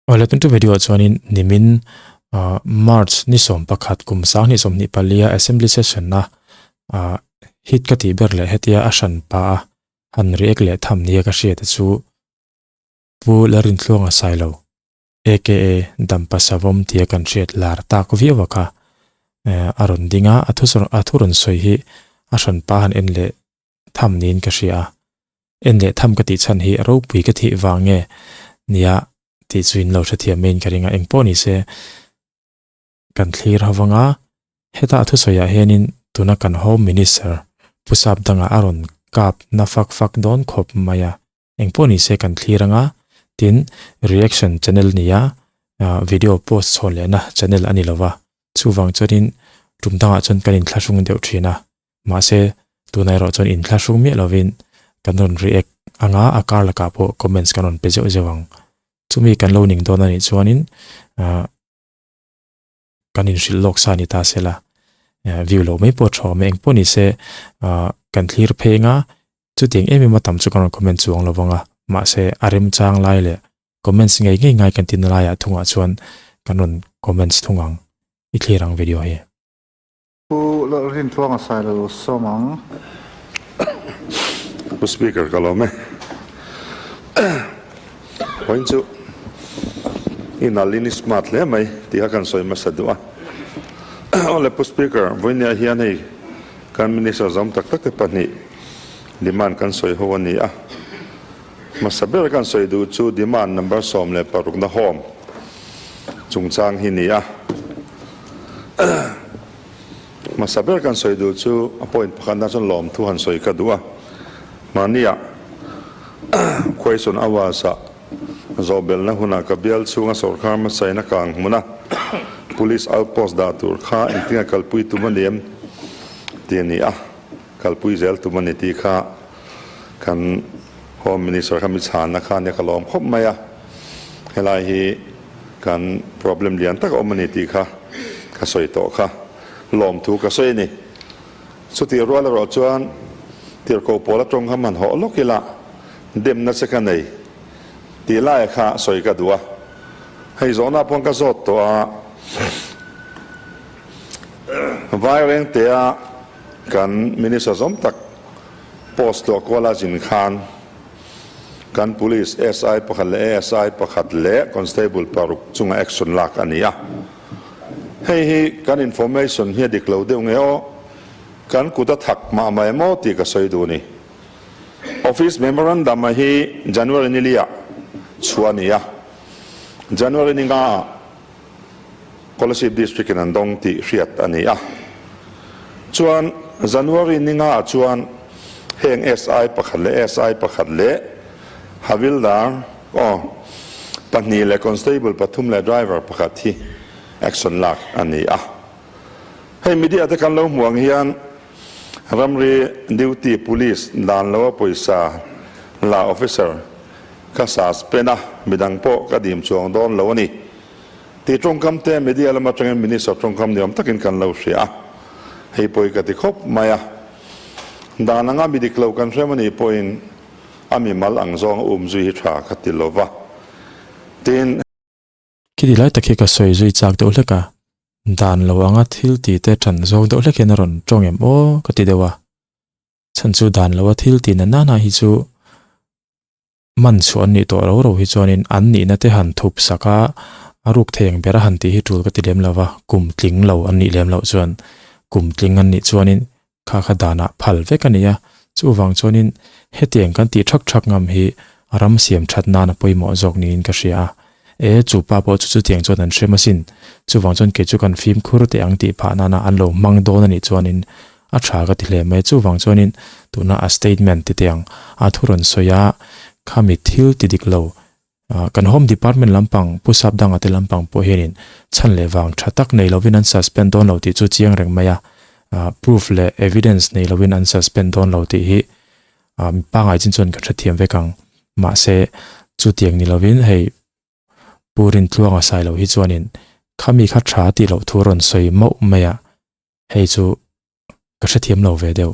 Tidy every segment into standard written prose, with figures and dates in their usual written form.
Awle tun tu video ah chuanin nimin ah March ni 11 kum 2024 a assembly session a ah hit ka tih ber leh hetia a hran pa a han react leh tham nia ka hriat te chu Pu Lalrintluanga Sailo aka Dampa Savawm tia kan hriat lar tak viau a kha a rawn ding a, a thu a thu rawn sawi hi a hran pa han en leh tham niin ka hria a, en leh tham ka tih chhan hi ropui ka thih vang nge nia tih chu in lo hrethiam maiin ka ring a, engpawh ni se kan thlir ho vang a, heta a thusawi ah hianin tuna kan Home Minister Pu Sap dangah a rawn kap na fak fak dawn khawp mai a, engpawh ni se kan thlir anga tin reaction channel nia video post chhawn lehna channel a ni lova chuvang chuanin tum dangah chuan kan inthlahrung deuh thin a mahse tunah erawh chuan inthlahrung miah lovin kan rawn react anga a kar lakah pawh comments kan rawn pe zeuh zeuh ang chumi kan lo ning dawn a nih chuanin ah kan inhrilh lawk sa ni ta sela view loh mai pawh a tha awm e engpawh ni se ah kan thlir pheng a chutiang em em a tam chu kan rawn comment chuang lo vang a mahse a remchang lai leh comments ngei ngei ngai kan tihna laiah thungah chuan kan rawn comments thung ang i thlir ang video hi. Pu Lalrintluanga Sailo sawm ang. Pu Speaker ka lawm e. Vawiin chu i nalin i smart hle mai tih kha kan sawi hmasa duh a. Awle Pu Speaker, vawiin hian hei kan Minister zawm tak tak te pahnih demand kan sawi ho a ni a. Hmasa ber kan sawi duh chu demand number 16 na home chungchang hi ni a. Hmasa ber kan sawi duh chu a point pakhatna chuan lawmthu han sawi ka duh a. Mahnia question hours ah zawhbelna hunah ka bial chhunga sawrkar hmasain a kang hmun a, police outpost dah tur kha engtinga kalpui tum a ni em tih a ni a, kalpui zel tum a ni tih kha kan Home Minister kha mi chhanna kha nia ka lawm khawp mai a, helai hi kan problem lian tak a awm a ni tih kha ka sawi tawh kha lawmthu ka sawi a ni. Chutih rual erawh chuan tirhkoh pawl atawng kha hman hawh lawk ila demna che ka nei tih laia kha sawi ka duh a, hei zawhna pawn ka zawt tawh a, Vairengtea kan Minister zawm tak post tlawh kuala zin khan kan Police SI pakhat leh ASI pakhat leh Constable paruk chunga action lak a ni a. Hei hi kan information hi a dik lo deuh nge aw, kan kut a thak mah mah em aw tih ka sawi duh a ni. Office Memorandum a hi January ni liah chhuah a ni a, January ni nga ah Kolasib District in an dawng tih hriat a ni a. Chuan January ni nga ah chuan heng SI pakhat leh SI pakhat leh Havildar aw pahnih leh Constable pathum leh Driver pakhat hi action lak a ni a. Hei media te kan lo hmuh ang hian ramri duty police dan lo a pawisa la officer ka suspend a, midang pawh ka dim chuang dawn lo a ni tih tawngkam te media lam atangin Minister tawngkam ni awm takin kan lo hria a, hei pawi ka ti khawp mai a. Dan anga mi dik lo kan hrem a nih pawhin a mimal ang zawng a um zui hi tha ka ti lo va, tin. Khiti lai tak hi ka sawi zui chak deuh hlek a, dan lo anga thil ti te tan zawng deuh hlek hian a rawn tawng em aw ka ti deuh a, chhan chu dan lo a thil ti na nana hi chu man chhuah an nih tawh ro ro hi chuanin an nihna te han thup sak a, a ruk thei ang ber a han tih hi tul ka ti lem lo va, kum tling lo an nih lem loh chuan kum tling an nih chuanin kha kha danah phal vek a ni a, chuvang chuanin hetiang kan tih thak thak ngam hi ram siam that nan a pawimawh zawk niin ka hria a, e chu pa pawh chu chutiang chuan an hrem asin, chuvang chuan kei chu kan fimkhur teh ang tih phah nana an lo hmang dawn a nih chuanin a tha ka ti hle mai, chuvang chuanin tuna a statement ti teh ang a thu rawn sawi a, khami thil ti dik lo Kan Home Department lampang, Pu Sapdanga te lampang pawh hianin chhan leh vang tha tak nei lovin an suspend dawn lo tih chu chiang reng mai a, proof leh evidence nei lovin an suspend dawn lo tih hi mi pangngai chin chuan ka hrethiam vek ang. Mahse, chutiang ni lovin hei Pu Rintluanga Sailo hi chuanin khami kha tha tih loh thu rawn sawi mauh mai a, hei chu ka hrethiam lo ve deuh.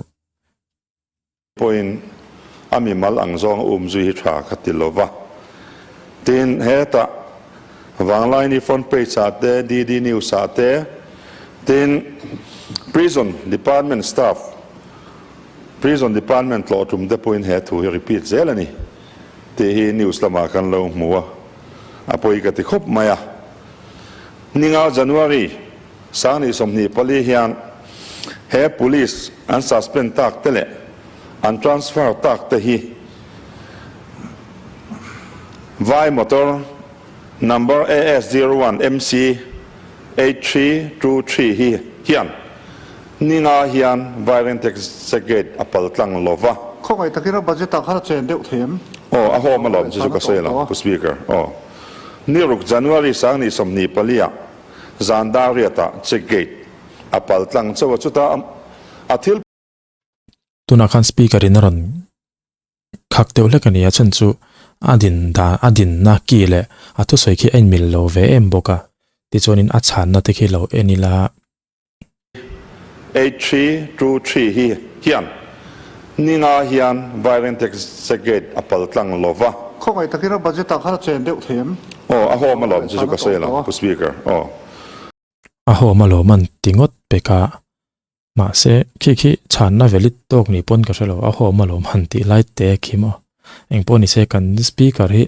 Pawhin a mimal ang zawng a um zui hi tha ka ti lo va. Tin, hetah Vanglaini front page ah te, DD News ah te, tin Prison Department staff, Prison Department tlawh tum te pawhin he thu hi repeat zel a ni tih hi news lamah kan lo hmu a, a pawi ka ti khawp mai a. Ninga January Sangni 24 hian he police an suspend tak te leh an transfer tak te hi Vai motor number AS 01 MC 8323 hi hian ninga hian Vairengte Gate a pal tlang lo va. Khawngaih takin a budget ah khan a chen deuh thei em? Aw, a hawm alawm chu chu ka sawi lo, Pu Speaker. Aw. Ni ruk January 24 ah zan dar riat ah check gate a pal tlang chauh a, chutah a thil. Tunah khan Speaker in a rawn khak deuh hlek a ni a, chhan chu a din dan a dinna ki leh a thusawi khi a inmil lo ve em bawk a, tichuanin a chhanna te khi lo en ila. 8323 hi hian ninga hian Vairengte Gate a pal tlang lo va. Khawngaih takin a budget ah khan a chen deuh thei em? Aw, a hawm alawm chu chu ka sawi lo, Pu Speaker. Aw. A hawm alawm an ti ngawt pek a, Mahse, khi khi chhanna velit tawk ni pawn ka hre lo, a hawm alawm han tih lai te khi maw. Engpawh ni se kan speaker hi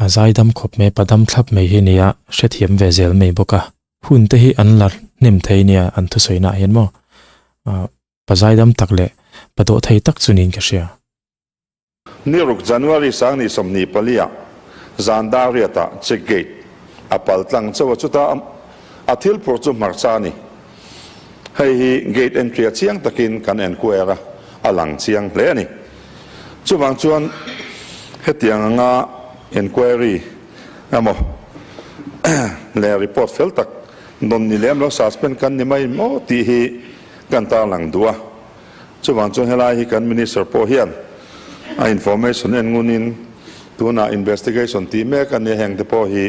a zaidam khawp mai, padam thlap mai hi nia, hrethiam ve zel mai bawk a. Hun te hi an la hnem thei nia an thusawi naah hian maw. Pa zaidam tak leh pa dawh thei tak chu niin ka hria. Ni ruk January 24 ah zan dar riat ah check gate a pal tlang chauh a, chutah a thil phurh chu hmarcha a ni. Hei hi gate entry a chiang takin kan enquire a, a lang chiang hle a ni. Chuvang chuan hetiang anga enquiry emaw leh report fel tak dawn ni lem lo suspend kan ni mai maw tih hi kan tarlang duh a. Chuvang chuan helai hi kan Minister pawh hian a information en ngunin tunah investigation tih mek a nia heng te pawh hi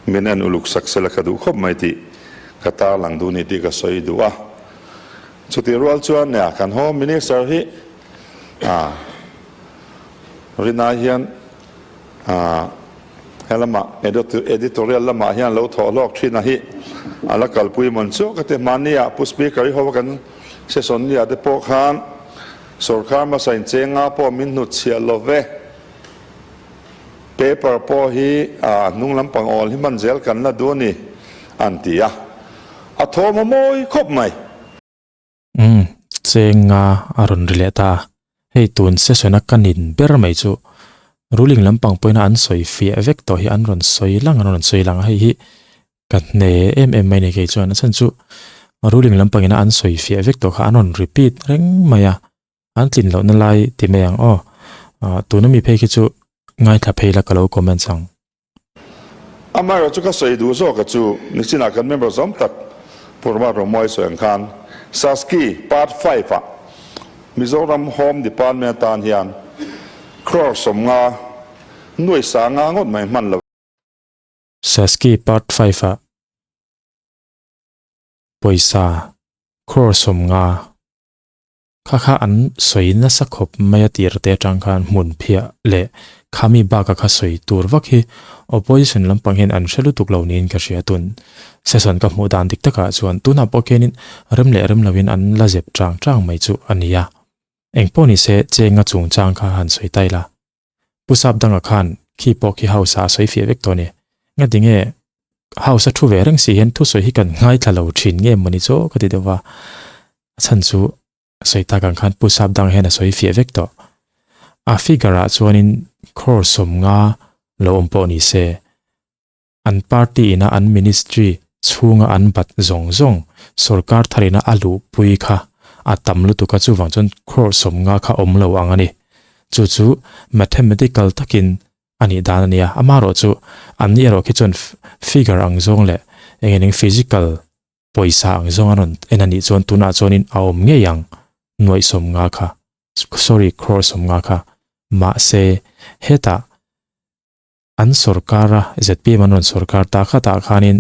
min en uluk sak sela ka duh khawp mai tih ka tarlang duh ni tih ka sawi duh a. Chutih rual chuan nia kan Home Minister hi a rinai hian a He lamah editorial lamah hian lo thawh hlawk thin a hi a la kalpui mawn chu ka ti. Hmania Pu Speaker i ho kan session nia te pawh khan sorkar hmasa in chenga pawh min hnut chhiah lo ve. Paper pawh hi a hnung lampang awl hi hman zel kan la duh a ni an ti a. A thawm a mawi khawp mai. Umm, chenga a rawn ri leh ta. Hei tun session a ka nin ber mai chu ruling lampang pawhin an sawi fiah vek tawh hi an rawn sawi lang an rawn sawi lang a, hei hi ka hne em em mai a ni kei chuan a chhan chu ruling lampang ina an sawi fiah vek tawh kha an rawn repeat reng mai a, an tlin lohna lai ti mai ang aw. Tuna mi phei khi chu ngaithla phei la ka lo comments ang. Amaherawhchu ka sawi duh zawk a chu nichinah kan member zawm tak Purma Romawi sawi ang khan Saski Part 5 ah Mizoram Home Department atan hian crore 50 nuai 50 ngawt mai hman lo. Saski Part 5 ah pawisa crore 50 Kha kha an sawi nasa khawp mai a tir te atang khan hmun phiah leh khami baka kha sawi tur vak hi opposition lampang hian an hre lutuk lo niin ka hria tun session ka hmuh dan dik takah chuan tunah pawh khianin rem leh rem loin an la zep chang chang mai chu a ni a. Engpawh ni se chenga chungchang kha han sawi ta ila. Pu Sap danga khan khi pawh khi house ah a sawi fiah vek tawh a ni. Ngati nge house a thu ve reng si hian thusawi hi kan ngaithla lo thin nge mawni chaw ka ti deuh va. A chhan chu sawi tak ang khan Pu Sap dang hian a sawi fiah vek tawh. A figure ah chuanin crore 50 lo awm pawh ni se. An party ina an ministry chhunga an bat zawng zawng sorkar tharina a luhpui kha a tam lutuk a, chuvang chuan crore 50 kha awm lo ang a ni. Chu chu mathematical takin a nih dan a nia. Amaherawh chu an ni erawh khi chuan figure ang zawng leh eng eng physical pawisa ang zawng an rawn en a nih chuan tunah chuanin a awm ngei ang nuaih 50 kha, sorry crore 50 kha. Mahse hetah An sorkar a, zpm an rawn sorkar ta khatah khanin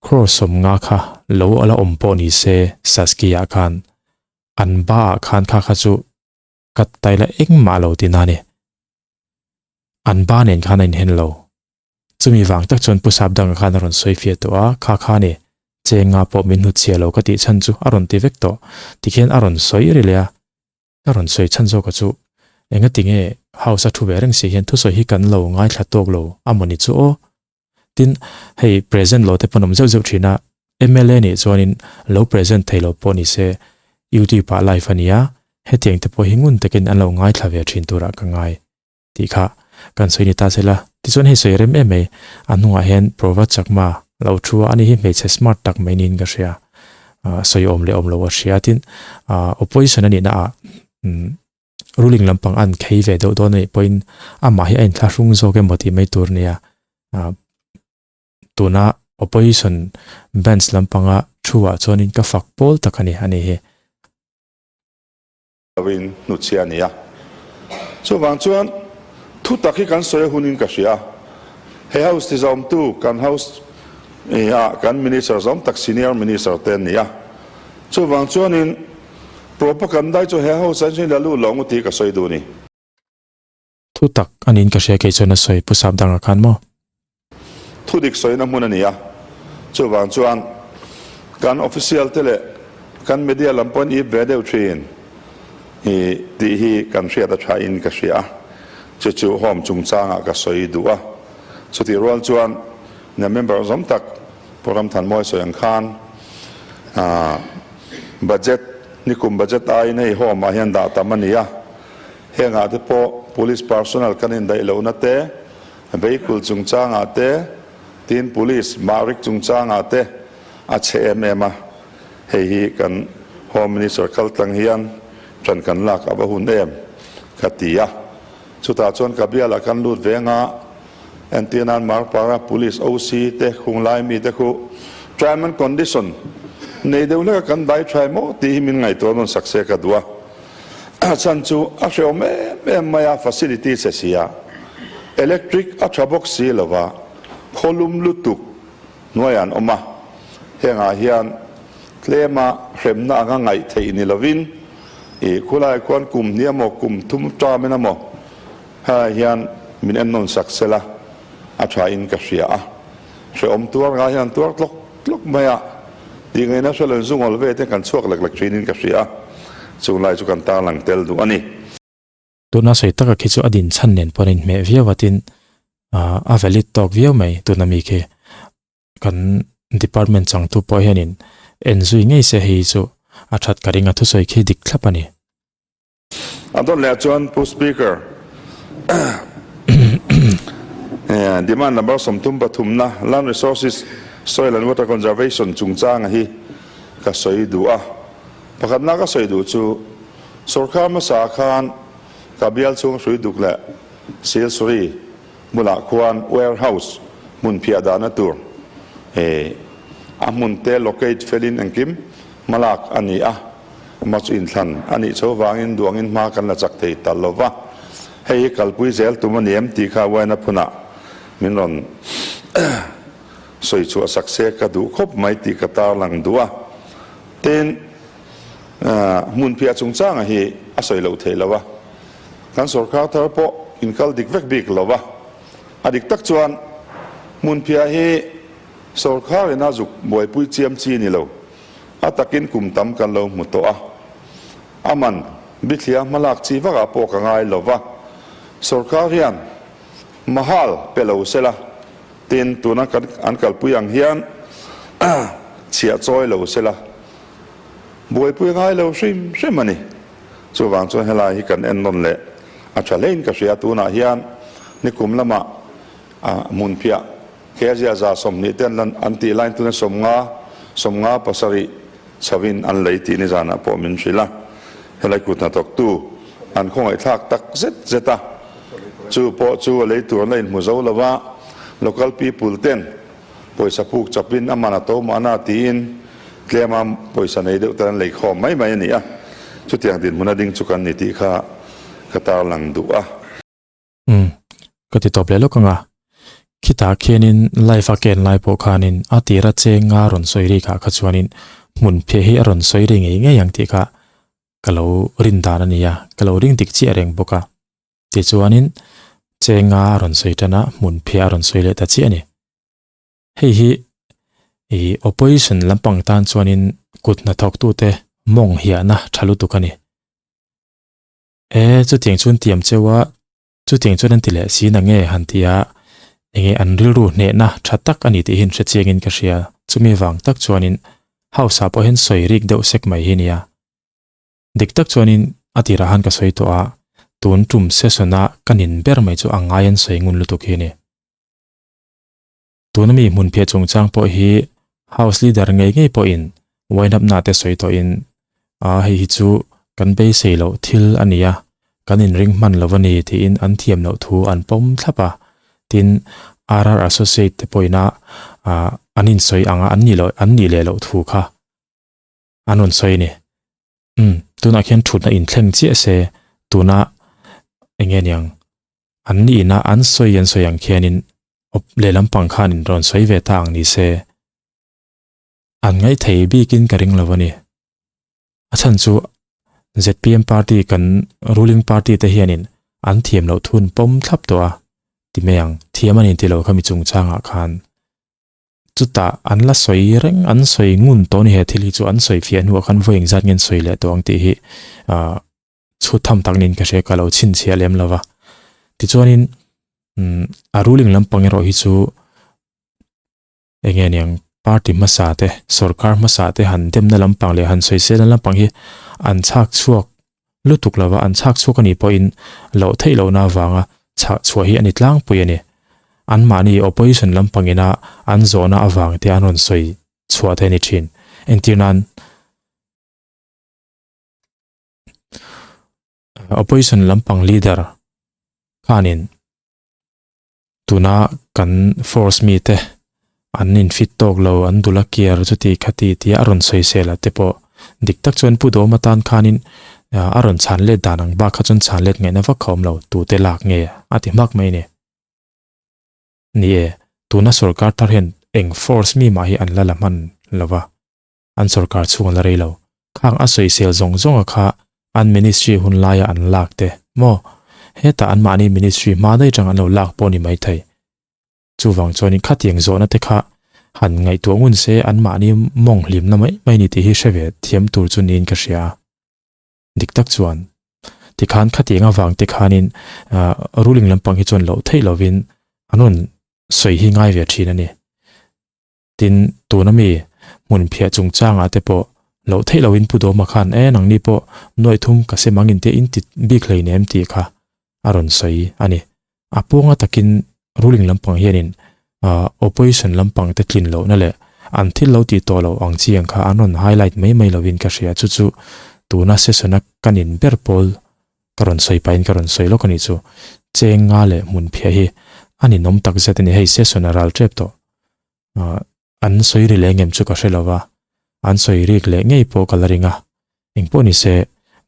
crore 50 kha lo a la awm pawh ni se Saski ah khan an ba ah khan kha kha chu cut taila engmah lo ti na ni. An ba nen khan a inhen lo. Chumi vang tak chuan Pu Sapdanga khan a rawn sawi fiah tawh a, Kha kha ni, chenga pawh min hnutchhiah lo ka tih chhan chu a rawn ti vek tawh, tikhian a rawn sawi ri leh a. Ka rawn sawi chhan zawk a chu, engati nge House a thu ve reng si hian thusawi hi kan lo ngaithla tawk lo a mawni chu aw? Tin, hei present lo te pawn awm zeuh zeuh thin a, mla nih chuanin lo present thei lo pawh ni se, YouTube ah live a nia, hetiang te pawh hi ngun takin an lo ngaithla ve thin turah ka ngai. Tih kha kan sawi ni ta sela. Tichuan hei sawi rem em mai, a hnungah hian Provat Chakma lo thu a, ani hi hmeichhe smart tak mai niin ka hria. Sawi awm leh awm lo a hria tin opposition a nihna ah ruling lampang an khei ve deuh dawn a nih pawhin amah hi a inthlahrung zawk emaw tih mai tur nia. Tuna opposition bench lampanga thu ah chuanin ka fak pawl tak a ni a ni hi. Lovin hnutchhia a ni a. Chuvang chuan thu tak hi kan sawi a hunin ka hria a. He House ti zawmtu kan House ah kan Minister zawm tak Senior Minister te an ni a. Chuvang chuanin propaganda hi chu he House ah hian la lut lo ang u tih ka sawi duh a ni. Thu tak a niin ka hria kei chuan a sawi Pu Sapdanga khan maw? Thu dik sawina hmun a ni a, chuvang chuan kan official te leh kan media lam pawhin ip ve deuh thin i tih hi kan hriat a tha in ka hria a, chu chu home chungchangah ka sawi duh a, chutih rual chuan na member zawm tak Pu Ramthanmawi sawi ang khan budget nikum budget aiin hei home ah hian dah tam a ni a. Hengah te pawh Police personnel kan indaih lohna te, vehicle chungchangah te, tin Police mahrik chungchangah te a chhe em em a. Hei hi kan Home Minister kaltlang hian ṭan kan lak a va hun em ka ti a. Chutah chuan ka bialah kan lut ve anga entirnan Marpara Police OC te khunglai mite khu term and condition nei deuh hleka kan dai ṭhai maw tih hi min ngaihtuah nawn sak se ka duh a. A chhan chu a hrehawm em em mai a, facility che si a, electric a tha bawk si lo va, khawlum lutuk hnuaiah an awm a, hengah hian tlema hremna anga ngaih theih ni lovin ih khulaiah khuan kum hnih emaw kum thum term-in emaw helaiah hian min ennawn sak sela a tha in ka hria a, hrehawm tuar ngai hian an tuar tlawk tlawk mai a, tih ngaihna hre lo in zu ngawl ve te kan chhuak lek lek thin in ka hria a, chung lai chu kan tarlang tel duh a ni. Tuna sawi taka khi chu a din chhan nen pawh an inhmeh viau a tin a valid tawk viau mai tuna mi khi kan department changtu pawh hianin en zui ngei se hei chu a that ka ring a thusawi khi dik thlap a ni. A dawt leh chuan Pu Speaker, Demand number 33 na Land Resources, Soil and Water Conservation chungchanga hi ka sawi duh a. Pakhatna ka sawi duh chu sorkar hmasa khan ka bial chhung hrui duk leh Silsuri bulah khuan warehouse hmun phiah dahna tur a hmun te locate felin engkim hmalak a ni a. Hma chu inthlan a nih chho vangin duangin hma kan la chak thei ta lo va, hei hi kalpui zel tum a ni em tih kha uaina phunah min rawn sawi chhuah sak se ka duh khawp mai tih ka tarlang duh a. Tin, hmunphiah chungchanga hi a sawi loh theih lo a, kan sorkar thar pawh inkal dik vek bik lo va, a dik tak chuan hmunphiah hi sorkarin a zuk buaipui chiam chi ni lo. A takin kum tam kan lo hmu tawh a, a man bithlia hmalak chi vakah pawh ka ngai lo va, sorkar hian mahal pe lo sela, tin tuna kan an kalpui ang hian chhiah chawi lo sela, buaipui a ngai lo hrim hrim a ni. Chuvang chuan helai hi kan en nawn leh a tha hlein ka hria, tunah hian nikum lamah hmunphiah Kezia 120 te an lan an tih laiin tuna 50, 57 chhovin an lei tih nizanah pawh min hrilh a. Helai kut hnathawktu an khawngaihthlak tak zet zet a. Chu pawh chu a lei tur an la inhmu zo lo va, local people ten pawisa puk chapin a man a to mahna tiin tlema pawisa nei deuh ten an lei khawm mai mai a ni a. Chutiang dinhmun a ding chu kan ni tih kha ka tarlang duh a. Umm, ka ti tawp leh lawk ang a. Khitah khianin live a ken lai pawh khanin a tira chenga rawn sawi ri kha kha chuanin hmun phiah hi a rawn sawi ri ngei ngei ang tih kha ka lo rin dan a ni a, ka lo ring dik chiah reng bawk a. Tichuanin. Chenga a rawn sawi tan a, hmunphiah a rawn sawi leh ta chiah a ni. Hei hi i opposition lampang tan chuanin kut hnathawktute mawng hiahna tha lutuk a ni. E, chutiang chuan tiam cheu a, chutiang chuan an ti leh si na nge han ti a, enge an rilru hnehna tha tak a ni tih hi an hre chiangin ka hria. Chumi vang tak chuanin House ah pawh hian sawi rik deuh sek mai hi nia. Dik tak chuanin a tirah han ka sawi tawh a, tun tum session a ka nin ber mai chu a ngai an sawi ngun lutuk hi a ni. Tuna mi hmunphiah chungchang pawh hi House Leader ngei ngei pawhin Wainapna te sawi tawhin a hei hi chu kan beisei loh thil a ni a, kan inring hman lo a ni tiin an thiam loh thu an pawm thlap a. Tin, RR Associate te pawhin a an insawi anga an nih loh an nih leh loh thu kha an rawn sawi a ni. Umm, tunah khian thutna inthleng chiah se tuna eng nge niang an nihna an sawi an sawi ang khianin awp lehlam pang khanin rawn sawi ve ta ang ni se an ngaihthei bikin ka ring lo a ni. A chhan chu zpm party kan ruling party te hianin an thiam loh thun pawm thlap tawh a ti mai ang, thiam a ni tilo kha mi chungchangah khan. Chutah an la sawi reng, an sawi ngun tawh a ni he thil hi chu an sawi fiah hnuah khan vawi engzat nge an sawi leh tawh ang tih hi ah chhut tham tak niin ka hria ka lo chhinchhiah lem lo va. Tichuanin umm a ruling lampang erawh hi chu eng nge niang party hmasa te sorkar hmasa te han demna lampang leh han sawiselna lampang hi an chhak chhuak lutuk lova an chhak chhuak a nih pawhin loh theih lohna avanga chhah chhuah hi a ni tlangpui a ni. Anmahni opposition lampangina an zawhna avang te an rawn sawi chhuah te a ni thin. Entir nan opposition lampang leader khanin Tuna kan force mite an infit tawk lo, an dul a kiar chuti khati tia a rawn sawisel a te pawh dik tak chuan Pu Dawma tan khanin a rawn chhan let dan ang bak kha chuan chhan let ngaihna vak kha awm lo, tute lak nge a ti hmak mai ni. Ni e, tuna sorkar thar hian eng force mi mah hi an la la hman lo va. An sorkar chhung a la rei lo. Khang a sawisel zawng zawnga kha an ministry hun laia an lak te maw? Hetah anmahni ministry hma daih tang an lo lak pawh ni maithei. Chuvang chuanin khatiang zawhna te kha han ngaihtuah ngun se anmahni mawng hlimna mai mai ni tih hi hre ve thiam tur chu niin ka hria a. Dik tak chuan tikhan khatiang avang te khanin ruling lampang hi chuan loh theih lovin an rawn sawi hi ngai ve thin a ni. Tin, tuna mi hmun phiah chungchangah te pawh loh theih lohin Pu Dawma khan e nangni pawh nuaih thum ka sem angin te in ti bik hleinem tih kha a rawn sawi a ni. A puanga takin ruling lampang hianin opposition lampang te tlin lohna leh an thil lo tih tawh loh ang chi ang kha an rawn highlight mai mai lovin ka hria chu chu tuna session a kan in ber pawl ka rawn sawi pahin ka rawn sawi lawk a nih chu. Cheng nga leh hmun phiah hi a ninawm takzet a ni hei session a ral tep tawh. An sawi ri leh ngem chu ka hre lo va, an sawi rik leh ngei pawh ka la ring a, engpawh ni se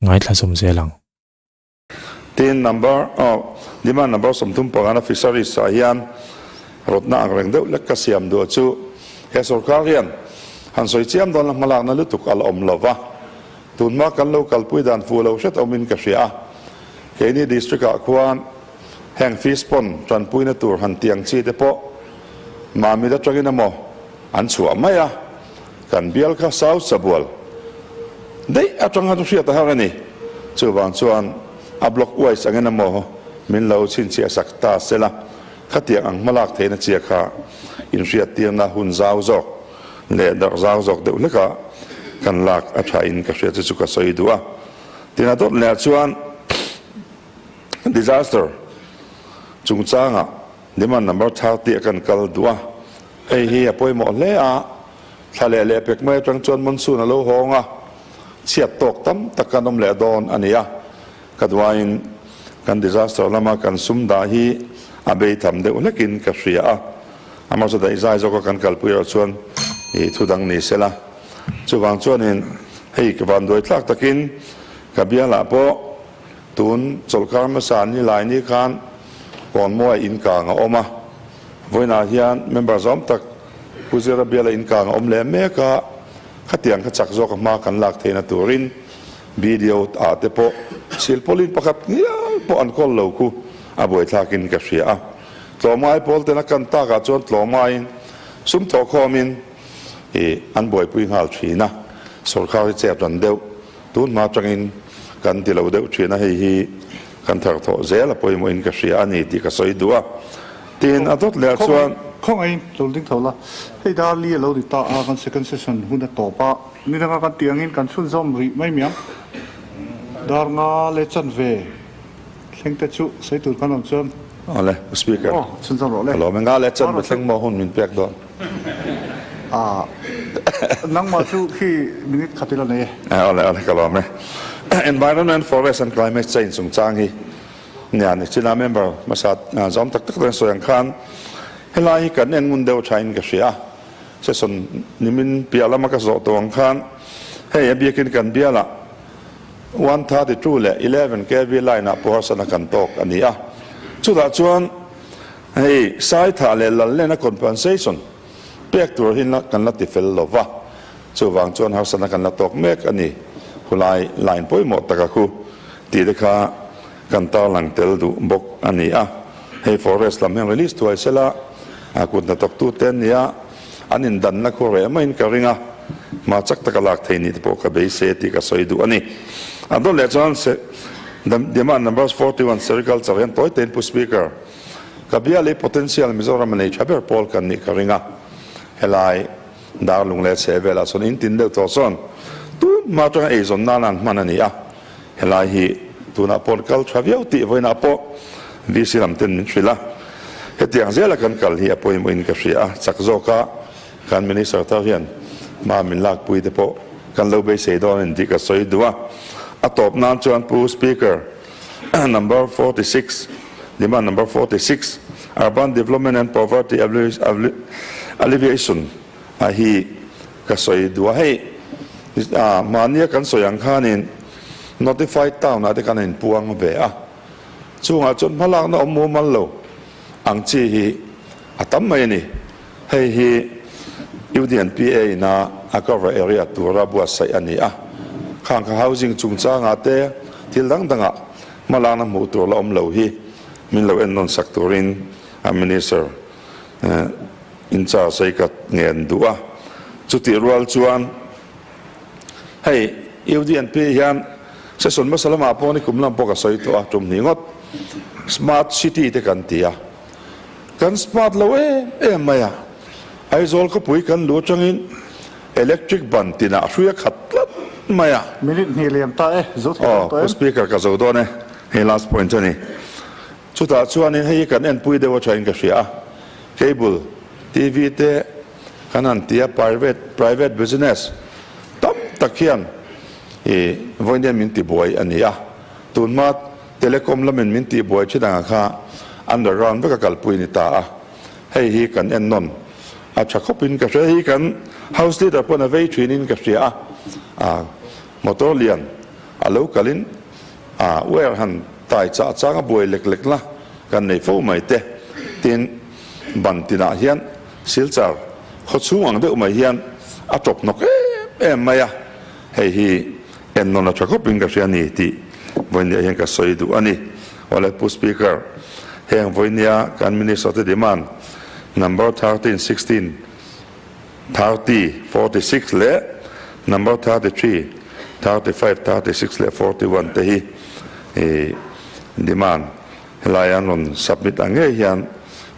ngaithla zawm zel ang. Tin, number oh, demand number 35 fisheries ah hian rawtna ang reng deuh lek ka siam duh chu he sorkar hian han sawi chiam dawn la hmalakna lutuk a la awm lo va, tunhma kan lo kalpui dan fuh lo hret awmin ka hria a, keini district ah khuan heng fish pond tanpuina tur han tiang chi te pawh Mamit atangin emaw an chhuah mai a, kan bial kha South Sabual daih atang khan hriat a har a ni. Chuvang chuan a block wise angin emaw min lo chhinchhiah sak ta sela, khatiang ang hmalak theihna chia kha inhriattirna hun zau zawk leh darh zau zawk deuh hlekah kan lak a thain ka hria chu chu ka sawi duh a. Tin a dawt lehah chuan disaster chungchangah Demand number 30 a kan kal duh a, hei hi a pawimawh hle a, thla leh leh pek mai atang chuan monsoon a lo hawng a, chhiat tawk tam tak kan awm leh dawn a ni a, ka duaiin kan disaster lama kan sum dah hi a bei tham deuh hlekin ka hria a, amaherawhchu daihzai zawka kan kalpui erawh chuan ih thu dang ni sela, chuvang chuanin hei ka vanduai tlak takin ka bialah pawh Tun chawlhkar hmasa ni lai ni khan Kawnmawi inkang a awm a, vawiinah hian member zawm tak Pu Zira Biala inkang a awm leh mek a, khatiang kha chak zawk a hma kan lak theihna turin BDO ah te pawh silpawlin pakhat ngial pawh an kawl lo khu a buaithlakin ka hria a. Tlawmngai pawl ten a kan takah chuan tlawmngaiin sum thawhkhawmin i an buaipui nghal thin a, sorkar hi chet ran deuh tun hma atangin kan ti lo deuh thin a, hei hi kan thar thawh zel a pawimawhin ka hria a ni tih ka sawi duh a. Tin, a dawt leh ah chuan. Khawngaih lo ding tho la, hei dar li a lo ni ta a, kan second session hun a tawp a, ni danga kan tih angin kan chhunzawm rih mai miang. Dar nga leh chanve thleng te chu sawi tur kan awm chuan. Awle, Pu Speaker. Aw, chhunzawm rawh le. Ka lawm e, nga leh chanve thleng maw hun min pek dawn. Ah, nangmah chu khi minute khat ila nei e. Awle, awle, ka lawm e. Environment, Forest and Climate Change chungchang hi nia ni china member hmasa zawm tak tak ten sawi ang khan helai hi kan en ngun deuh thain ka hria a, session nimin piah lama ka zawh tawh ang khan hei a biakin kan bialah 132 leh 11 kv line ah pawh harsatna kan tawk a ni a, chutah chuan hei Saithah leh Lallena compensation pek tur hi kan la ti fel lo va, chuvang chuan harsatna kan la tawk mek a ni, khulai line pawimawh taka khu tih te kha kan tarlang tel duh bawk a ni a, hei forest lam hian release thuai sela a kut hnathawktu te an ni a, an indanna khu reh maiin ka ring a, hma chak taka lak thei nih te pawh ka beisei tih ka sawi duh a ni. A dawt leh chuan Demand Numbers 41 Sericulture hian tawi tein Pu Speaker, ka bia leh potential Mizoram a nei tha ber pawl kan nih ka ring a, helai Darlung leh chheh velah sawn in tin deuh tawh sawn tun hma atanga eizawn nan an hman a ni a, helai hi tunah pawh kal tha viau tih vawiinah pawh VC lam ten min hrilh a, hetiang zela kan kal hi a pawimawhin ka hria a, chak zawka kan Minister thar hian hma min lakpui te pawh kan lo beisei dawn a ni tih ka sawi duh a, a tawp nan chuan Pu Speaker number 46, demand number 46, Urban Development and Poverty Alleviation a hi ka sawi duh a, hei mahnia kan sawi ang khanin Notified Town ah te khan a inpuang ve a, chungah chuan hmalakna awm mumal lo ang chi hi a tam mai a ni. Hei hi UDNPA ina a cover area tura buatsaih a ni a, khang kha housing chungchangah te thil dang dangah hmalakna hmuh tur la awm lo hi min lo ennawn sak turin a Minister in charge hi ka ngen duh a. Chutih rual chuan hei UDNP hian session hmasa lamah pawh ni kum lam pawh ka sawi tawh a, tum hnih ngawt Smart City te kan ti a. Kan smart lo em em mai a, Aizawl khawpui kan lu atangin electric ban tinah hrui a khat tlat mai a. Minute hnih liam ta e, zo thei lo tawh em? Aw, Pu Speaker ka zo dawn e, hei last point a ni. Chutah chuanin hei hi kan enpui deuh atangin ka hria a, cable TV te kan han ti a, private private business tam tak hian i vawiin min tibuai a ni a, tunhma Telecom lamin min tihbuai thin anga kha underground veka kalpui a ni ta a, hei hi kan ennawn a tha khawpin ka hria. Hei hi kan house leader pawn a vei thinin ka hria a, a motor lian a lo kalin a wire han tai chah chang a buai lek lek la kan nei fo mai te. Tin, ban tinah hian Silchar khaw chhung ang deuh mai hian a tawp hnawk em em mai a, hei hi Ennawn a tha khawpin ka hria ni tih vawinia hian ka sawi duh a ni. Awle Pu Speaker, heng vawinia kan Minister te demand number 13, 16, 30, 46 leh number 33, 35, 36 leh 41 te hi demand helai an rawn submit ang ngei hian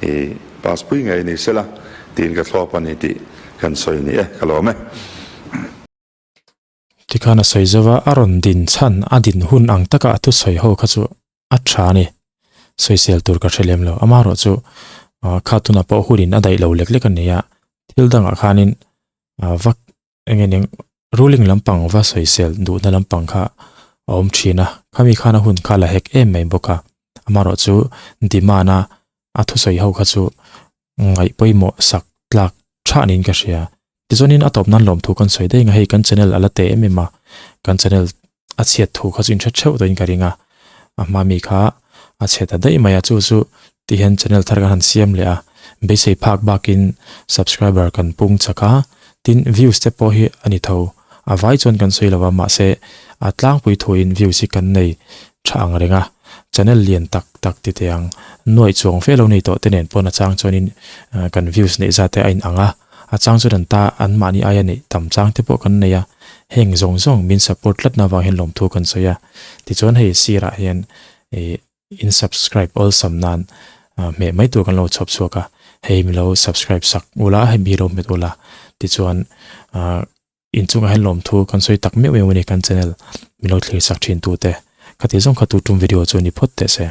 i pass pui ngei ni sela tiin ka thlawp a ni tih kan sawi ni e, ka lawm e. Tikhan a sawi zauh a, a rawn din chhan a din hun ang taka a thusawi ho kha chu a tha a ni. Sawisel tur ka hre lem lo. Amaherawhchu kha tunah pawh hunin a daih lo lek lek a ni a, thil dangah khanin vak eng nge ning ruling lampang va sawisel duhna lampang kha a awm thin a, khami khan a hun kha la hek em mai bawk a. Amaherawhchu demand a a thusawi ho kha chu ngaih pawimawh sak tlak tha niin ka hria. Tichuanin a tawp nan lawmthu kan sawi daih ang a, hei kan channel a la teh em em a, kan channel a chhiat thu kha chu in hre theuh tawhin ka ring a, a hma mi kha a chhe ta daih mai a, chu chu ti hian channel thar kan han siam leh a, beisei phak bakin subscriber kan pung chak a, tin views te pawh hi a ni tho, a vai chuan kan sawi lo a, mahse a tlangpui thuin views hi kan nei tha ang reng a. Channel lian tak tak ti teh ang nuaih chuang fe lo nei tawh te nen pawn a chang chuanin kan views neih zat te a inang a, a chang chuan an ta anmahni aia neih tam chang te pawh kan nei a, heng zawng zawng min support tlatna avang hian lawmthu kan sawi a. Tichuan hei sirah hian ih in subscribe awlsam nan hmeh mai tur kan lo chhawp chhuak a, hei min lo subscribe sak ula hemi hi lo hmet ula tichuan ah Inchungah hian lawmthu kan sawi tak meuh meuh a ni kan channel min lo thlir sak thin tute. Khati zawng kha tu tum video chu ni phawt teh se.